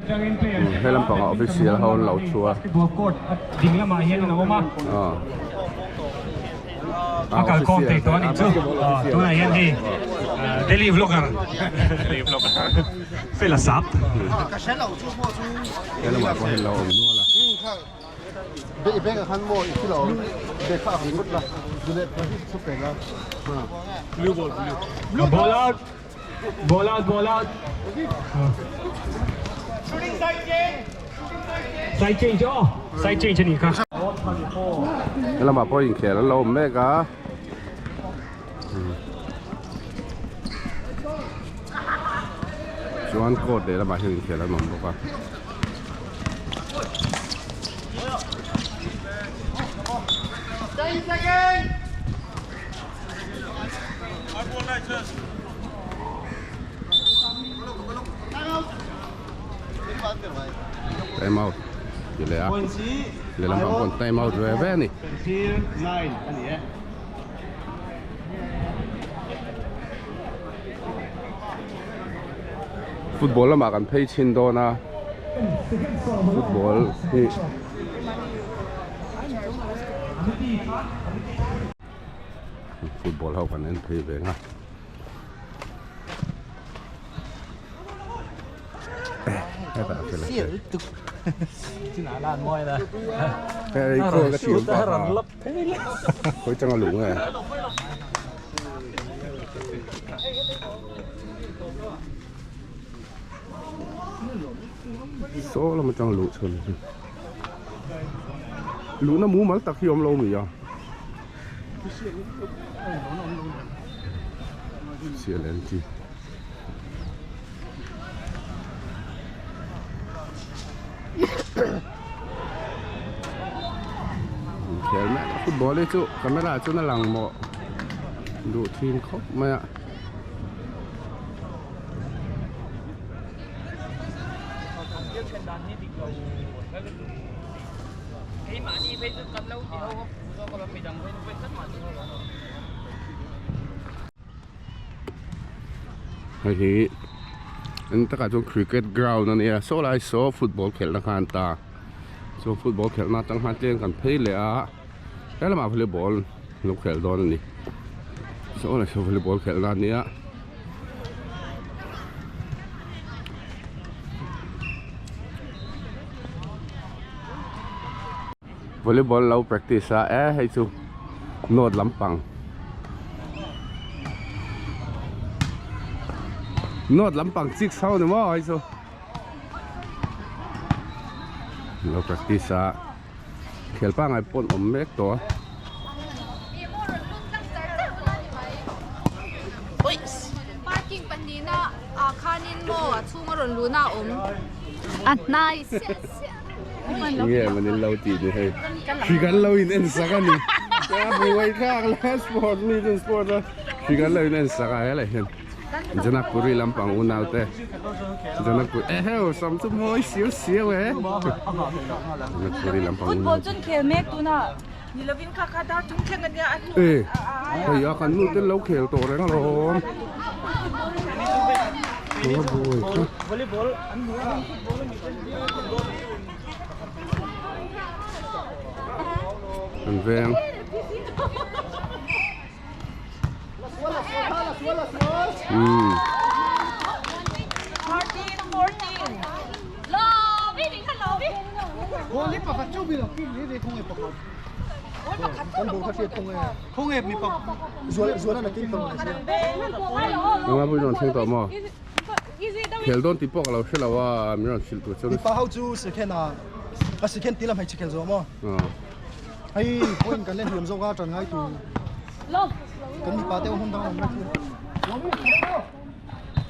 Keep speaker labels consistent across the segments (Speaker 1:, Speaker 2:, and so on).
Speaker 1: He lampangah official ho an lo thu a.
Speaker 2: A kalkhawm thei tawh a nih chu. Tunah hian hei Delhi vlogger Fela Sap.
Speaker 1: He lamah pawh hian lo awm nual a.
Speaker 2: Ball out. Ball out, ball out. Side change aw. Side change ani kha.
Speaker 1: Helamah pawh inkhel an lo awm mek a. Chuan court leh lamah hian inkhel an awm bawk a. Time out ti leh a lehlam pang pawh time out ve ve a ni. Football lamah kan phei chhin dawn a football hi. Football ho kan en phei ve nga. Hei khawi ka thiam bak a khawi changa lung e. Saw lam atang luh chhun hi. Luhna mumal tak hi awm lo mi a. CLNT. Inkhel mek a football hi chu camera chuan a lang mawh duh thin khawp mai a. Hei hi eng takah chuan cricket ground a nia saw lai saw football khelhna kha an ta chuan football khelhna atang khan tlem kan phei leh a helamah volleyball an lo khelh dawn a ni saw lai saw volleyball khelhna a nia. Volleyball lo practice a e hei chu note lampang note lampang chik chho ni maw hei chu lo practice a khel pangai pawn awm mek tawh a.
Speaker 3: Parking pahnihna ah khanin maw a chhunga rawn luhna a awm a hnai siah siah.
Speaker 1: Nge man in lo tih ni hei hri kan lo in en sak a ni a buai thlak la sport mi chu sport a hri kan lo in en sak a helai hian Janakpuri lampang unau te Janakpuri eheu sam chu mawi siau siau e Janakpuri lampang unau
Speaker 4: Football chun khel mek tuna nilovin kha kha dar chung thleng ania a hnu
Speaker 1: e hei a kan nu te lo khel tawh reng alawm buai kha
Speaker 5: volleyball an hmu a
Speaker 1: Kan veng. Umm. Nunga pawh i rawn thleng tawh maw? Khel dawn tih pawh ka lo hre lo a, min rawn hrilh tur chuan.
Speaker 5: Mipa ho chu second ah a second tih lam hei chhe khel zawh maw? Hei point kan len hliam zawk a tan ngai tur kan mipa te hmun dang awm vek.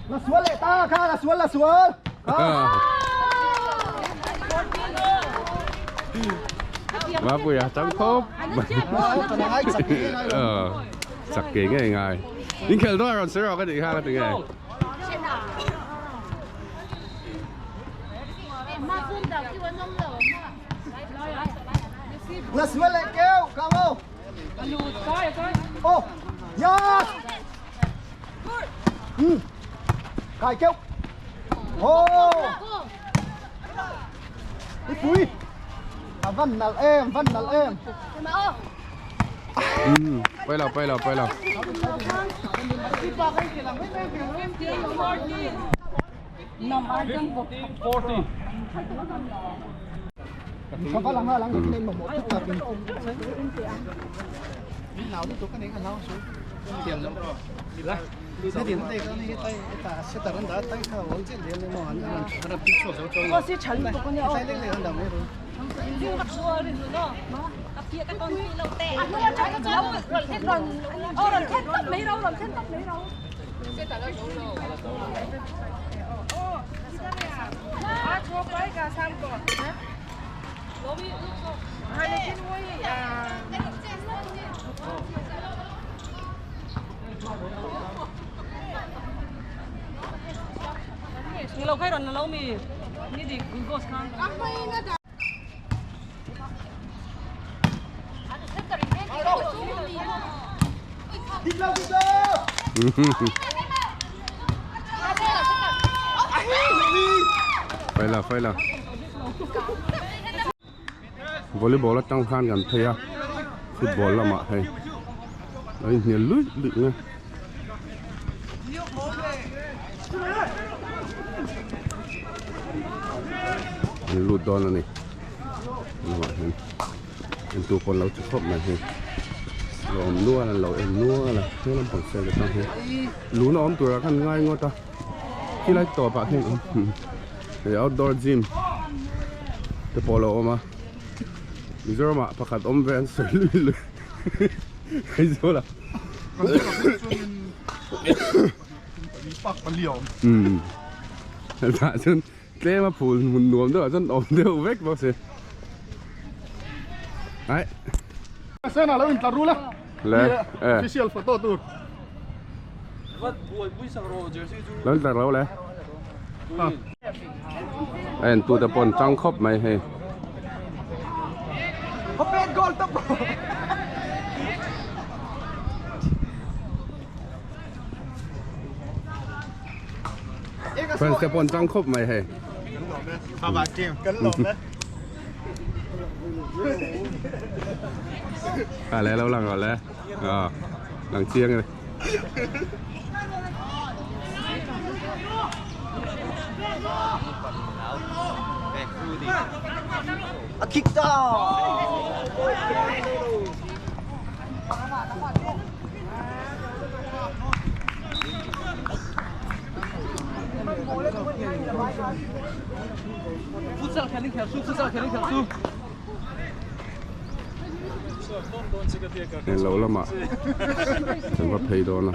Speaker 5: La sual leh ta kha la sual la sual.
Speaker 1: Mapuia tang khawp. Chak ke ngei ngai. Inkhel dawn a rawn sawi rawh ka tih kha ka ti nge.
Speaker 5: La sual leh keu ka mo. Oh, yes. Ừ. Kai kêu. Oh. Pui a van nalh em van nalh em.
Speaker 1: Pawilo pawilo pawilo. Pawilo pawilo. Volleyball atang khan kan phei a football lamah hei a inhnial luih luih mai. An lut dawn a ni lamah hian entu pawh an lo ti khawp mai hei lo awm nual an lo en nual a he lampang side atang hian lun a awm turah khan ngai ngawt a khilai tawpah khian hei outdoor gym te pawh a lo awm a Mizoram ah pakhat awm ve an sawi lui lui Aizawl ah umm tah chuan tlem a phul hmun nuam deuh ah chuan awm deuh vek bawk si ai
Speaker 5: Sena lo in tlar rul a
Speaker 1: le eh
Speaker 5: official photo tur
Speaker 1: lo in tlar lo le a en tu te pawh an tang khawp mai hei. Fans te pawh an tang khawp mai hei. A le lo lang rawh le. Lang chiang e.
Speaker 5: A kick down.
Speaker 1: Englo lamah kan va phei dawn a.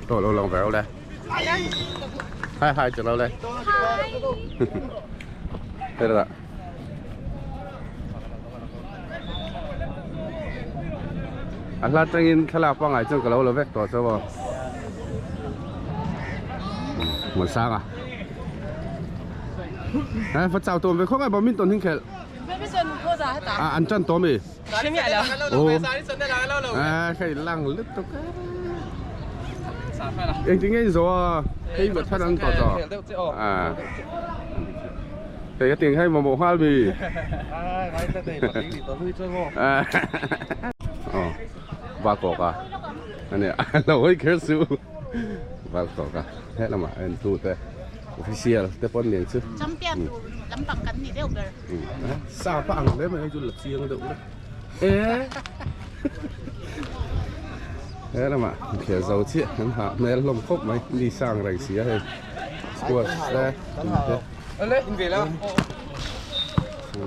Speaker 1: Tawh lo lang ve le. Hai hai chu lo le. Thế là A hla tangin thlalak pangai chuan ka lo la vek tawh chauh a. Hmun sang a. Hei va chau tawm ve khawp mai badminton hing khelh. A an tan tawm i. Aw. A hei lang lutuk a. Engtin nge in zawh a hei va thar an tawh tawh. A. Hei ka ting hei mamawh nghal mi. Aw va kawk a ani a lo hawi kher su va kawk a helamah a en tu te official te pawh an ni ang chu.
Speaker 3: Champion tur lampang kan ni deuh ber.
Speaker 1: Sa pa ang hle mai hei chu la chiang deuh vek e helamah inkhel zo chiah an hah hmel hlawm khawp mai ni sang reng si a hei squash te tui te.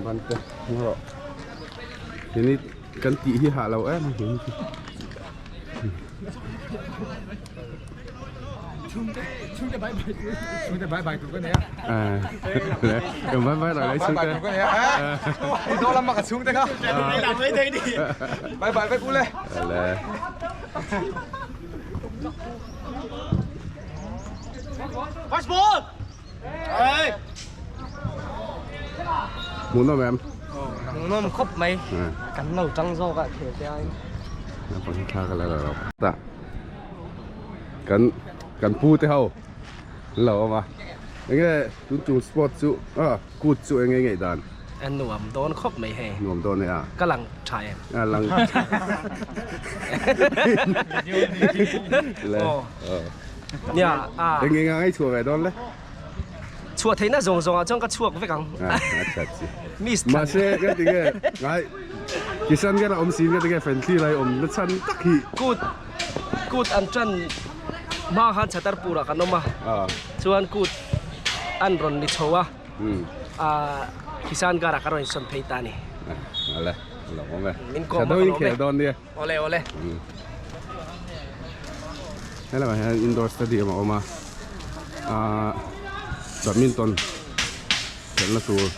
Speaker 1: Ban te rawh hini kan tih hi hah lo em a hini chu.
Speaker 6: Chhungte bye bye chhungte bye bye tur ka nei a.
Speaker 1: Le bye bye rồi đấy chhungte.
Speaker 6: Đi đâu lắm mà cả chhungte kha. Bye bye vek u le.
Speaker 1: Le.
Speaker 5: Pass ball.
Speaker 1: Hmuh nawm em?
Speaker 7: Hmuhnawm khawp mai. Kan lo tang zawk a khel te aiin.
Speaker 1: Naupang hi thla ka la la lo. Tah kan kan pu te ho an lo awm a. Enge tun tum sport chu ah kut chu enge ngaih dan?
Speaker 7: A nuam dawn khawp mai hei.
Speaker 1: Nuam dawn e a.
Speaker 7: Ka lang tha em?
Speaker 1: A lang Le.
Speaker 7: Nia a.
Speaker 1: Enge nga ngai chhuah ve dawn le?
Speaker 7: Chhuah theihna zawng zawngah chuan ka chhuak vek ang. Miss thlan.
Speaker 1: Mahse ka ti nge ngai Kisan ka awm sin ka ti nge friendly lai awm na chhan tak hi.
Speaker 7: Kut kut an tan hma khan Chhatarpur ah kan awm a. Chuan kut an rawn ni chho a. Kisan gar ah ka rawn insawn phei ta a ni.
Speaker 1: Ale lo awm e.
Speaker 7: Min kawm a ka lawm e.
Speaker 1: Dawn nia.
Speaker 7: Awle awle.
Speaker 1: Helai hian indoor stadium a awm a. Ahh badminton khelhna tur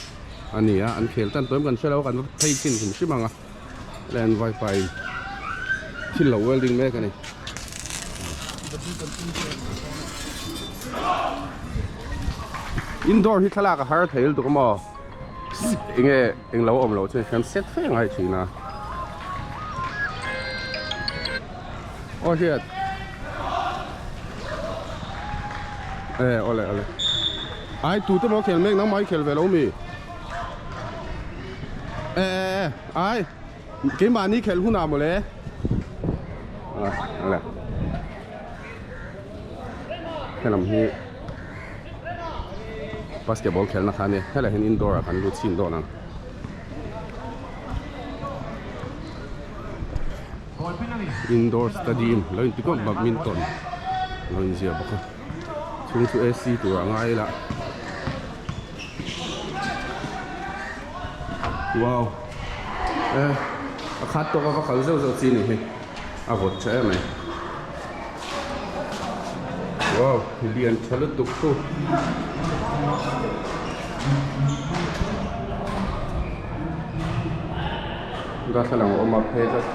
Speaker 1: a ni a an khel tan tawh em kan hre lo a kan va phei chin hrim hrim ang a helai an wifi thil lo welding mek a ni. Indoor hi thlalak a har thei lutuk a maw enge englo a awm loh chuan hian set fe ngai thin a. Aw hriat e awle awle ai tute maw khel mek nangmah i khel ve lo mi e e e ai keimahni khelh hunah mawle a awle helam hi basketball khelhna kha a ni helai hian indoor ah kan lut chhin dawn ang. Indoor stadium lo inti kawp badminton lo inziah bawk a chhung chu ac tur a ngai ila wow eh a khat tawk a va kal zeuh zeuh chi ni hi a vawt tha em mai wow lian tha lutuk chu. Darthlalang a awm a phei tlat.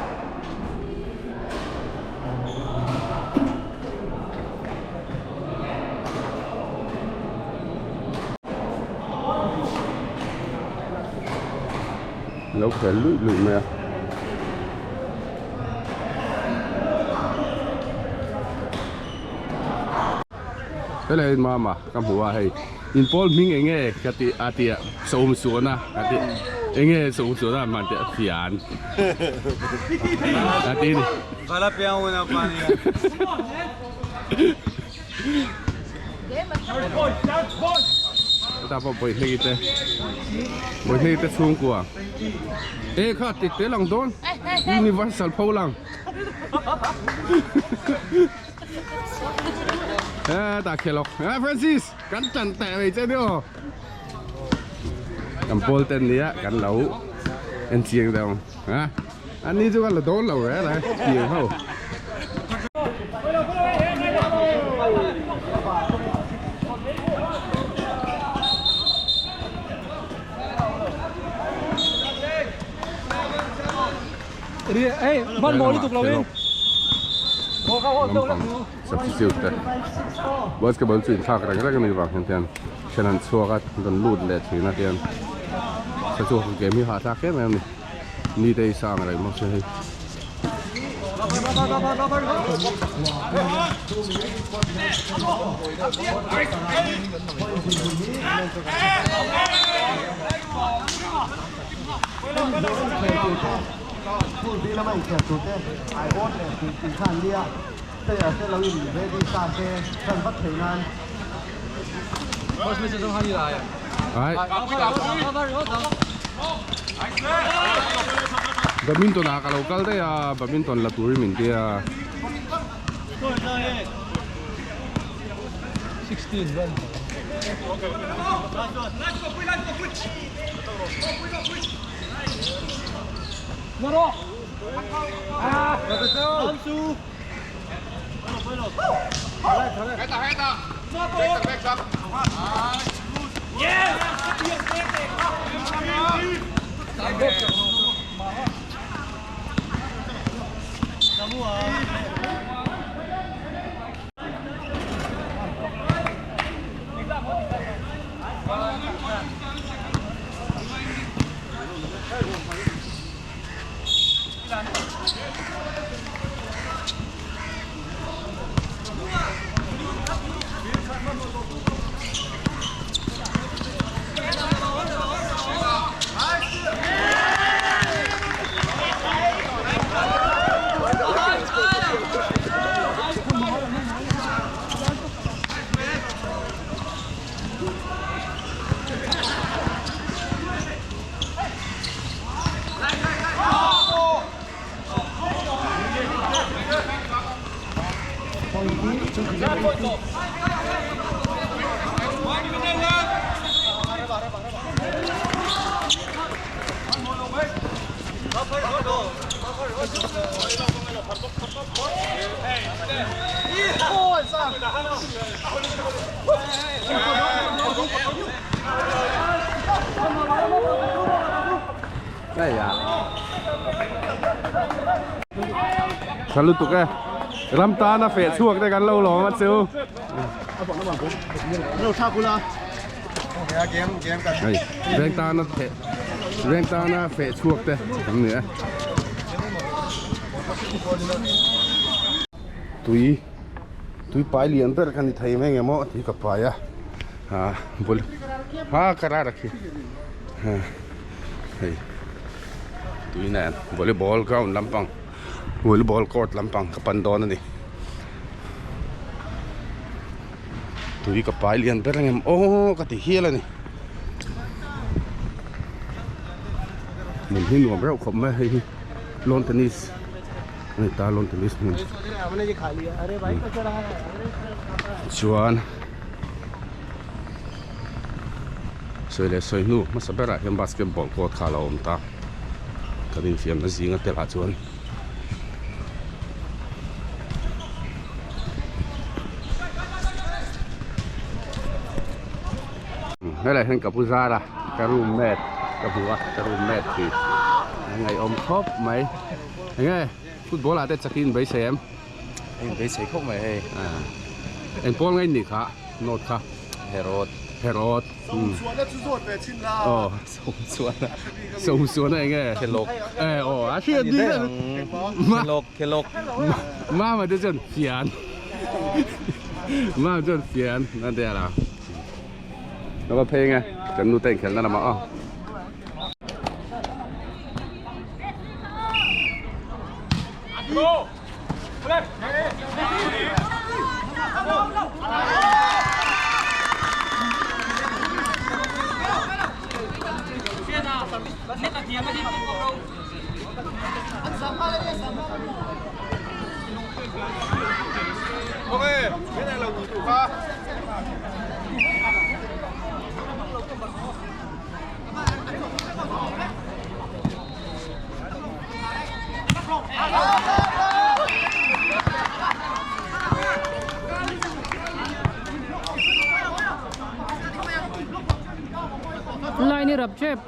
Speaker 1: Lo khel luih luih mai a. Helai mama ka hmu a hei inpawl hming eng nge ka ti a tia sawm suan a ka ti eng nge sawm suan a man tia fian a ti ni. Hetah pawh bawihhlei te bawihhlei te chhungkua e kha tik te lang dawn universal pho lang hetah khelawk eh Francis kan tan teh mai che ni aw kan pawl ten nia kan lo en chiang deuh ang a An ni chu ka la dawn lo reng a tiang ho. Substitute te basketball chu inthlak reng reng a nih vang hian tian then an chhuak a rawn lut leh thin a tian sachuak game hi hahthlak em em a ni. Ni te hi sang reng bawk se hei. Ai. Badminton ah ka lo kal daih a, badminton la turin min ti a. Tha lutuk e ram tan a feh chhuak te kan lo lawm a chu hei veng tan a feh veng tan a feh chhuak te kan ni e tui tui pai lian ber ka ni thei mai nge maw tih ka pai a ha bul ha ka rar a khi hei tui nen volleyball ground lampang volleyball court lampang ka pan dawn a ni tui ka pai lian ber ang em aw ka ti hial a ni hmun hi nuam reuh khawp mai hei hi lawn tennis a ni ta lawn tennis hmun chuan Sawi leh sawi hnu hmasa berah hian basketball court kha a lo awm ta. Kan infiamna zinga telah chuan Helai hian ka pu zar a, ka roommate ka hmu a, ka roommate hi a ngaihawm khawp mai. Enge football ah te chakin beisei em?
Speaker 6: A inbeisei khawp mai hei.
Speaker 1: Eng pawl ngai ni kha note kha?
Speaker 6: Herod.
Speaker 1: Herod.
Speaker 5: Sawmsuana chu zawt ve chin la.
Speaker 1: Aw.
Speaker 6: Sawmsuana.
Speaker 1: Sawmsuana eng nge?
Speaker 6: Khelawk.
Speaker 1: Eh aw a hriat ni daih ang.
Speaker 6: Khelawk khelawk.
Speaker 1: Mama te chuan fian. Mama chuan fian a tia la. Ka va phei nge kan nu te inkhelhna lamah aw.
Speaker 8: Line i rap tep.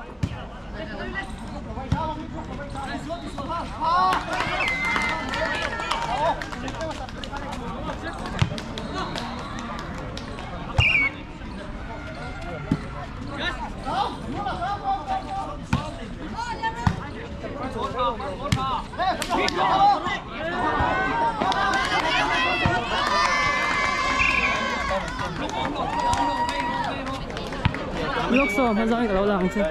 Speaker 8: Lok sawm a zawn ka lo lang che.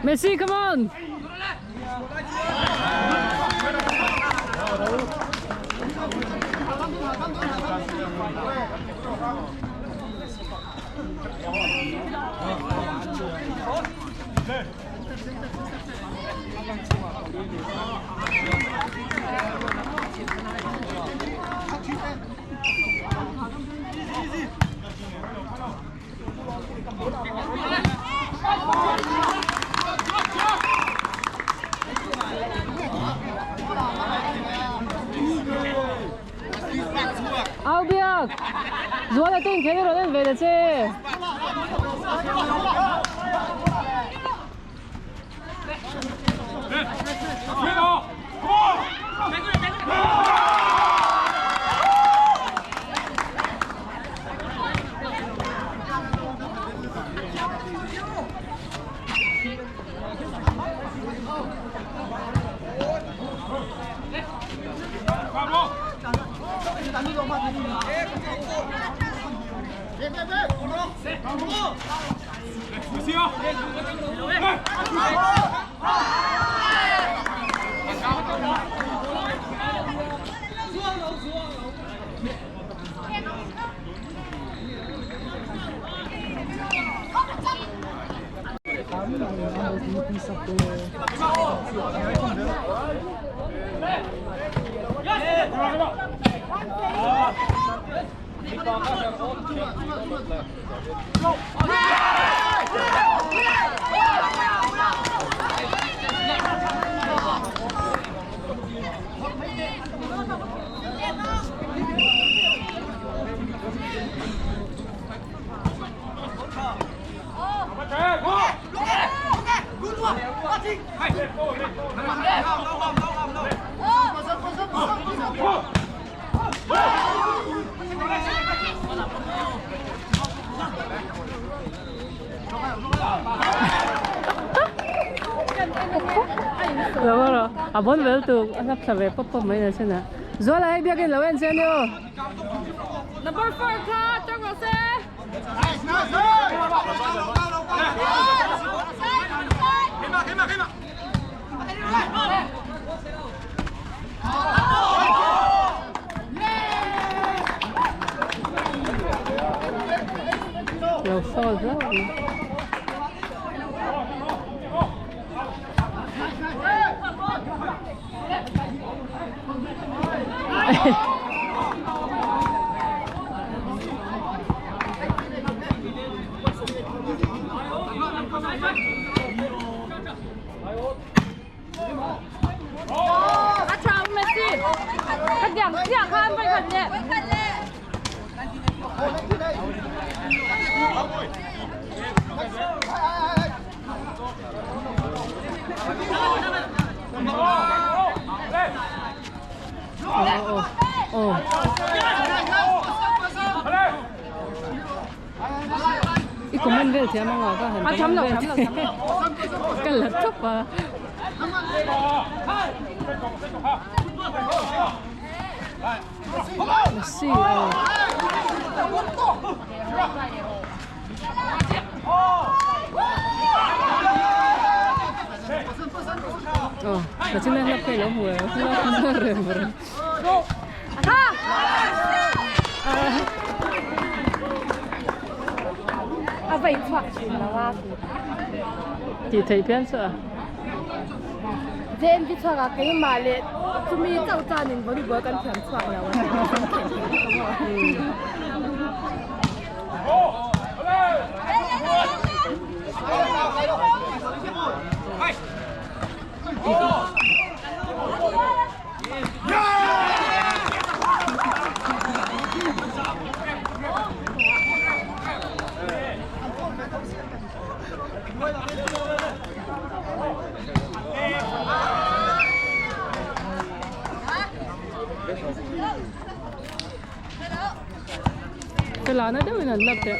Speaker 8: Messi, come on! Au biak! Zuala te inkhel i rawn en ve ta che! Lo ro a bon vel tu a hlap thla ve pawp pawp mai na chhan a Zuala hei biakin lo en che ania aw.
Speaker 3: Number 4 kha tang rawh se.
Speaker 8: Lo foul hlauh mai.
Speaker 3: A tha ang Messi. Ka diang chiah khan vai khat leh.
Speaker 8: I comment vel thiam anga ka han
Speaker 3: A tham lo tham lo tham lo.
Speaker 8: Ka la thap a. Messi aw. Aw, ka china hlap kai lo hmu e. Hlap rem rem.
Speaker 3: A vai chhuak thin lo a.
Speaker 8: Tih theih phian chu a.
Speaker 3: JMV chhuak ah keimah leh chumi chauh chuanin volleyball kan thiam chhuak lo a kan khelh theih vek ang aw.
Speaker 8: Felana deuhin an lap teh.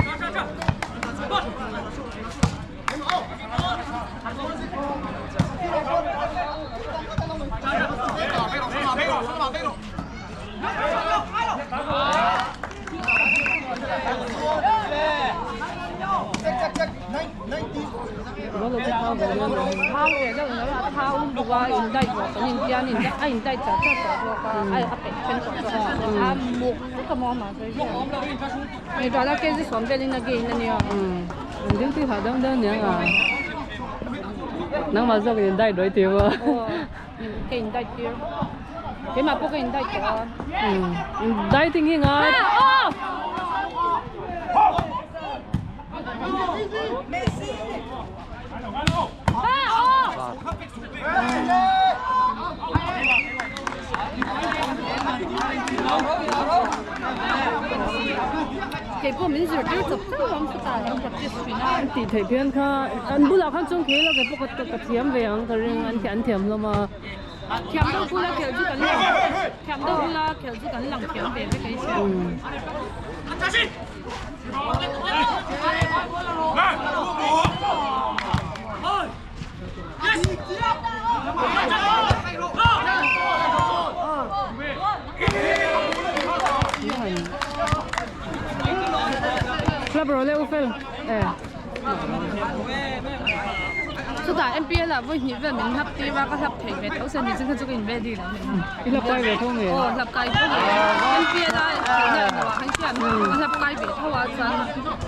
Speaker 3: Thau ve deuh lo a thau bawk a in diet bawk kan intian in a in diet char char tawh bawk a a peih then tawh bawk a a muk vek a maw amah sawi vel ngaihtuahna kg sawm velin a gain a nia.
Speaker 8: An duty hah deuh deuh aniang a nangmah zawk in diet rawih tih maw.
Speaker 3: Ka in diet tir keimah pawh ka in diet tawh a.
Speaker 8: Dieting hi ngai.
Speaker 3: Keipawh min zirtir chawp chauh a awm chutah kan practice thin a.
Speaker 8: An tih theih phian kha an bulah khan chuan khel a kei pawh ka thiam ve ang ka ring an thiam hlawm a.
Speaker 3: Thiam deuh bula khelh chu kan lang thiam deuh bula khelh chu kan lang thiam ve vek a i hria.
Speaker 8: Club rawh le u fel e.
Speaker 3: Chutah MPL ah vawi hnih vel min hlap tir a ka hlap thei ve tho se ni chu kha chu ka in ready lo ni.
Speaker 8: I hlap kai ve tho nge?
Speaker 3: Aw hlap kai tho nge. MPL a theihna emaw ah khan khian ka hlap kai ve tho a chuan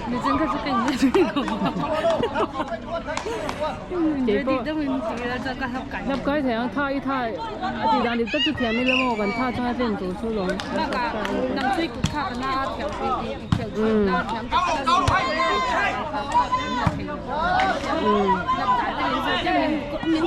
Speaker 3: ni chu kha chu ka in ready lo. In ready deuh in ti ila chuan ka hlap kai.
Speaker 8: Hlap kai thei ang tha i tha a tih dan dik tak chu thiam ila maw kan tha chuan a tlem tur chu lo.
Speaker 3: Bakah nang chui kut kha ka na a thiam pui tih i khelh thin na thiam tak tak a ni.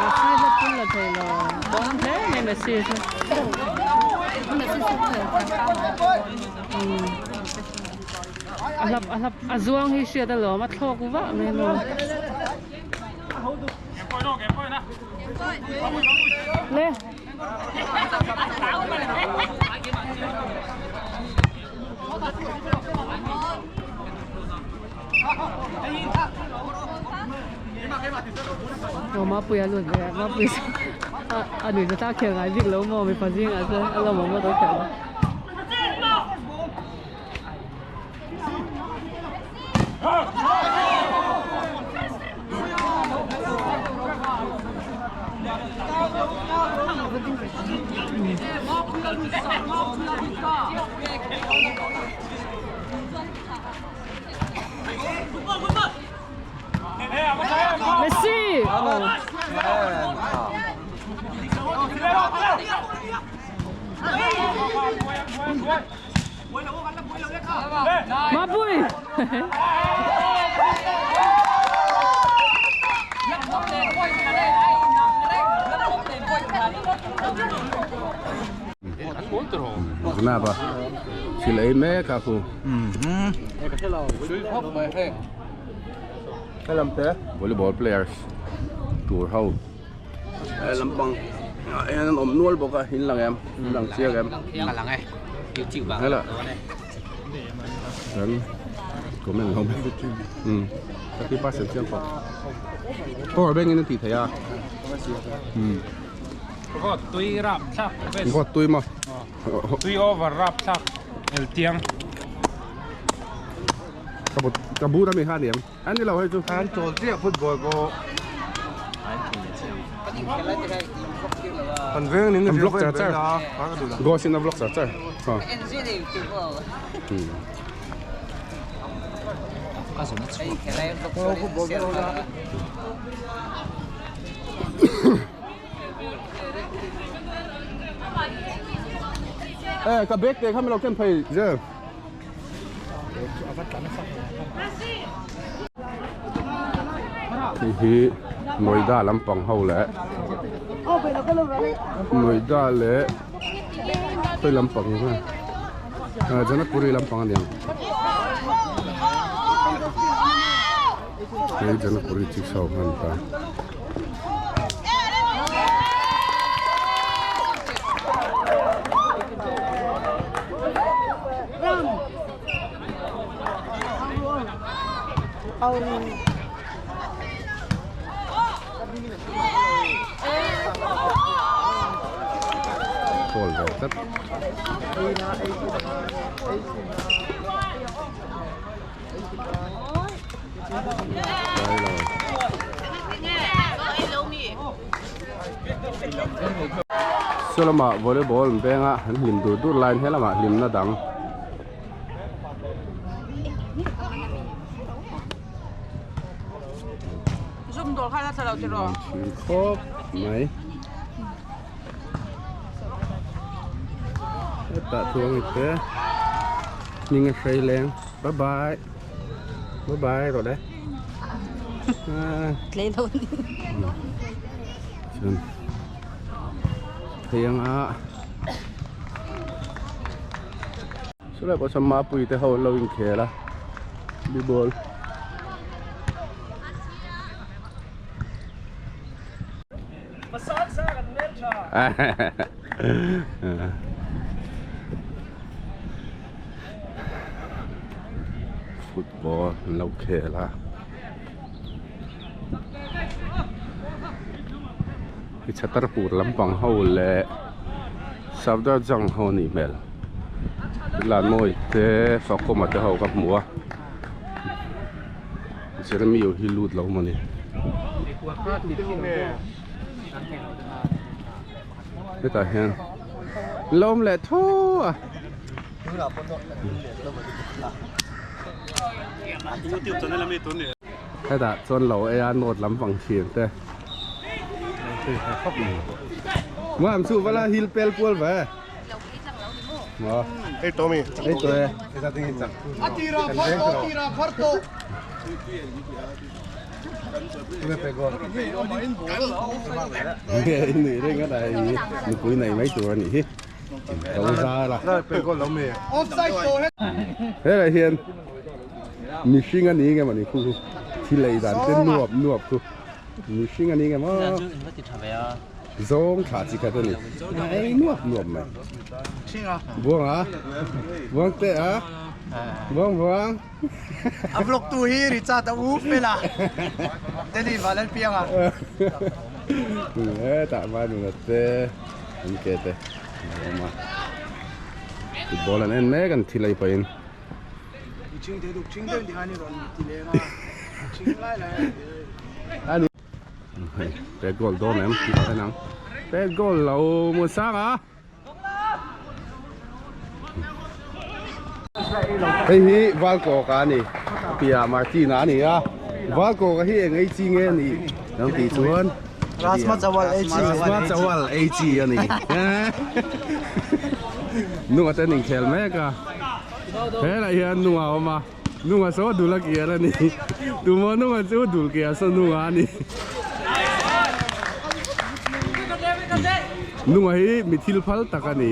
Speaker 8: Messi la pun la thei lo bon hle mai Messi chu a hlap a hlap a zuang hi hriat alawm a thlawk vah mai maw le. Aw Mapuia lut ve a Mapuia chu a nuih za tak khel ngai bik lo maw mipa zingah chuan a lawmawm a lo khelh a. Messi! Oh. Mapui!
Speaker 1: Napa thil ei mek a khu volleyball players tur ho he lampang ah hian an awm nual bawk a in lang em in lang chiang em hela. Kan comment lo mai. Um 30% chiang pawh. Power bank in a tih theih a. Um.
Speaker 2: Vawt tui rap thlak best.
Speaker 1: Vawt tui maw?
Speaker 2: Tui over rap thlak el tiang.
Speaker 1: Ka bu ka bur ami kha aniang. An ni lo hei chu.
Speaker 6: An chawl chiah football pawh. Kan veng ning
Speaker 1: An vlog char char. Ghost in a vlog char char. Ha. Eh, ka bag te kha mi lo ken phei je. Hei hi Noida lampang ho leh Noida leh khawi lampang nge ah Janakpuri lampang a niang hei Janakpuri chu chho hman ta. Pawl ve tlat. Saw lamah volleyball an peng a an hlim dur dur laiin he lamah hlimna dang khawp mai hetah chuan te hming a hrei leng bye bye bye bye rawh le chuan phei anga chulai pawh chuan mapui te ho an lo inkhel a ball. Football an lo khel a hei chhatarpur lampang ho leh Safdarjung ho a nih hmel Lanmawi te Fakawma te ho ka hmu a. Jeremy hi lut lo mawni. Hetah hian lawm leh thu a. Hetah chuan lo ei a note lampang thin te. Muam chu vala hil pel pual ve.
Speaker 6: Ei Tommy.
Speaker 1: Ei to e.
Speaker 5: A tira phar to, tira phar to.
Speaker 1: Nui reng a dai nupui nei mai tur a nih hi. Lo zar a.
Speaker 5: Offside to he.
Speaker 1: Helai hian mihring a ni nge mawni khu khu thil ei dan te nuap nuap khu mihring a ni nge maw. Zawng thla chi khat a ni. Ei nuap nuap mai. Buang a. Buang te a. Buang buang.
Speaker 5: A vlog tu hi Richard a u fel a. Delhi Valan piang a.
Speaker 1: E tah ma nu te. An ke te. Ma. Football an en mek an thil ei pahin.
Speaker 5: Ching te duk ching te ti hani ron ti leng a. Ching lai lai.
Speaker 1: Ani. Hei pet goal dawn em tih en ang pet goal lo hmu sang a hei hi Valkawka a ni piah Martina a ni a Valkawka hi eng ei chi nge a nih kan tih chuan
Speaker 5: Rajma chawal ei chi
Speaker 1: Rajma chawal ei chi a ni nunga te an inkhel mek a helai hian nunga a awm a. Nunga saw dul a kiar a ni. Tumaw nunga chu dul kiar saw nunga a ni. Nunga hi mi thil phal tak a ni.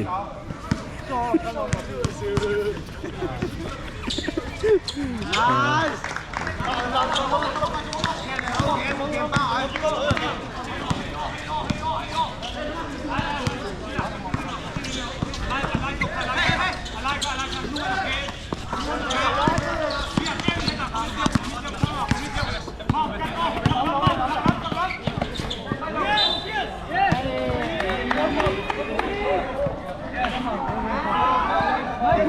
Speaker 1: Lut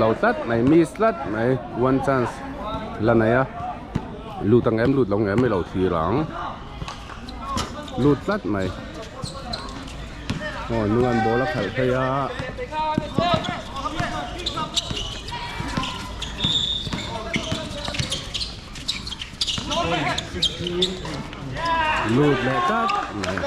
Speaker 1: lo tlat mai miss tlat mai one chance la nei a lut ang em lut lo ang em i lo thlir ang lut tlat mai aw nungan ball a khalh phei a. Lut leh tlat mai.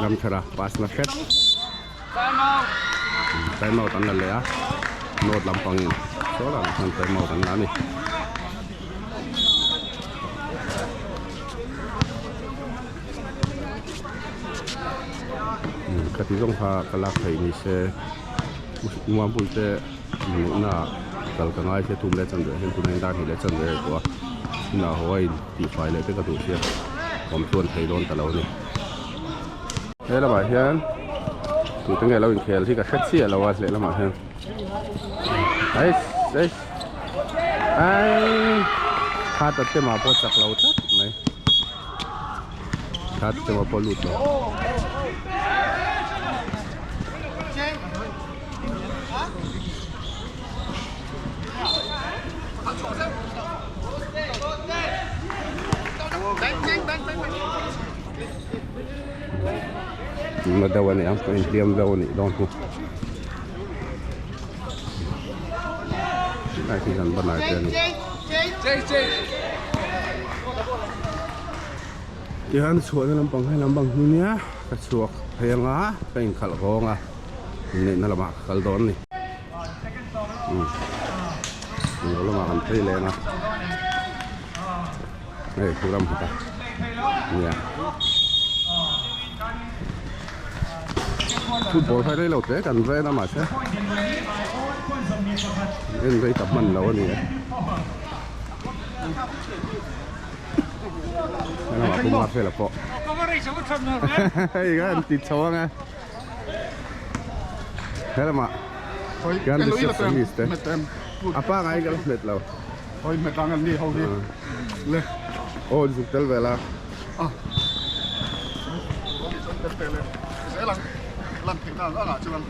Speaker 1: Lamthara pass na hret time out an la leh a note lampangin saw lah khan time out an la a ni. Khati zawng kha ka lak theih ni se Muampui te hmuhna ah kal ka ngai se thum leh chanve hian tuna in dar hnih leh chanve a tawh a inah haw a in tihfai leh te ka duh sia awm chuan thei dawn ta lo a ni. He lamah hian tute nge lo inkhel hi ka hre chiah lo a lehlamah hian eiss eiss ai khat a tema pawh chak lo tlat mai khat tema pawh lut lo. Na deuh a ni ang pawh inhliam deuh a nih dawn chu lai khi kan banner te a ni tihian chhuahna lampang hei lampang hi nia ka chhuak phei anga ka inkhalh hawng a inneihna lamah ka kal dawn a ni lo lamah kan phei leng a hei thu ram khat a nia football kha rei lo te kan ven a mahse en rei ta hman lo a ni e lamah pawh Mafela pawh hei kha an ti chho ang e he lamah kan receptionist te a pangai ka la hmet lo
Speaker 5: Hoi hmet ang an ni ho hi le
Speaker 1: aw zuk tel vel a
Speaker 5: a zel ang lan theih na ang ah chuan.